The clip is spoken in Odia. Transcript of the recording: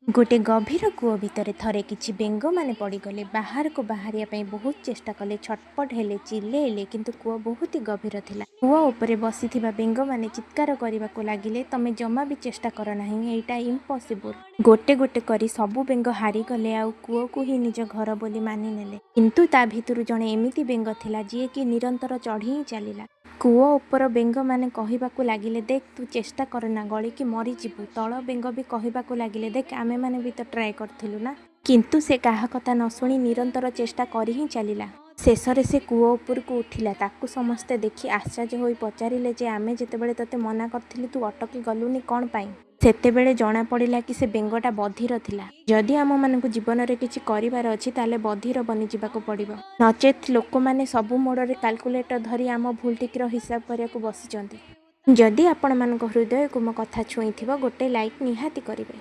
ଗୋଟେ ଗଭୀର କୂଅ ଭିତରେ ଥରେ କିଛି ବେଙ୍ଗମାନେ ପଡ଼ିଗଲେ। ବାହାରକୁ ବାହାରିବା ପାଇଁ ବହୁତ ଚେଷ୍ଟା କଲେ, ଛଟପଟ ହେଲେ, ଚିଲେଇଲେ, କିନ୍ତୁ କୂଅ ବହୁତ ହି ଗଭୀର ଥିଲା। କୂଅ ଉପରେ ବସିଥିବା ବେଙ୍ଗମାନେ ଚିତ୍କାର କରିବାକୁ ଲାଗିଲେ, ତମେ ଜମା ବି ଚେଷ୍ଟା କର ନାହିଁ, ଏଇଟା ଇମ୍ପସିବୁଲ୍। ଗୋଟେ ଗୋଟେ କରି ସବୁ ବେଙ୍ଗ ହାରିଗଲେ ଆଉ କୂଅକୁ ହିଁ ନିଜ ଘର ବୋଲି ମାନିନେଲେ। କିନ୍ତୁ ତା ଭିତରୁ ଜଣେ ଏମିତି ବେଙ୍ଗ ଥିଲା ଯିଏକି ନିରନ୍ତର ଚଢ଼ି ହିଁ ଚାଲିଲା। କୂଅ ଉପର ବେଙ୍ଗମାନେ କହିବାକୁ ଲାଗିଲେ, ଦେଖ ତୁ ଚେଷ୍ଟା କରନା, ଗଳିକି ମରିଯିବୁ। ତଳ ବେଙ୍ଗ ବି କହିବାକୁ ଲାଗିଲେ, ଦେଖ ଆମେମାନେ ବି ତ ଟ୍ରାଏ କରିଥିଲୁ ନା। କିନ୍ତୁ ସେ କାହା କଥା ନ ଶୁଣି ନିରନ୍ତର ଚେଷ୍ଟା କରି ହିଁ ଚାଲିଲା। ଶେଷରେ ସେ କୂଅ ଉପରକୁ ଉଠିଲା। ତାକୁ ସମସ୍ତେ ଦେଖି ଆଶ୍ଚର୍ଯ୍ୟ ହୋଇ ପଚାରିଲେ ଯେ ଆମେ ଯେତେବେଳେ ତୋତେ ମନା କରିଥିଲୁ ତୁ ଅଟକି ଗଲୁନି କ'ଣ ପାଇଁ? ସେତେବେଳେ ଜଣାପଡ଼ିଲା କି ସେ ବେଙ୍ଗଟା ବଧିର ଥିଲା। ଯଦି ଆମମାନଙ୍କୁ ଜୀବନରେ କିଛି କରିବାର ଅଛି ତାହେଲେ ବଧିର ବନିଯିବାକୁ ପଡ଼ିବ, ନଚେତ୍ ଲୋକମାନେ ସବୁ ମୋଡ଼ରେ କାଲକୁଲେଟର ଧରି ଆମ ଭୁଲଟିକିର ହିସାବ କରିବାକୁ ବସିଛନ୍ତି। ଯଦି ଆପଣମାନଙ୍କ ହୃଦୟକୁ ମୋ କଥା ଛୁଇଁଥିବ, ଗୋଟେ ଲାଇକ୍ ନିହାତି କରିବେ।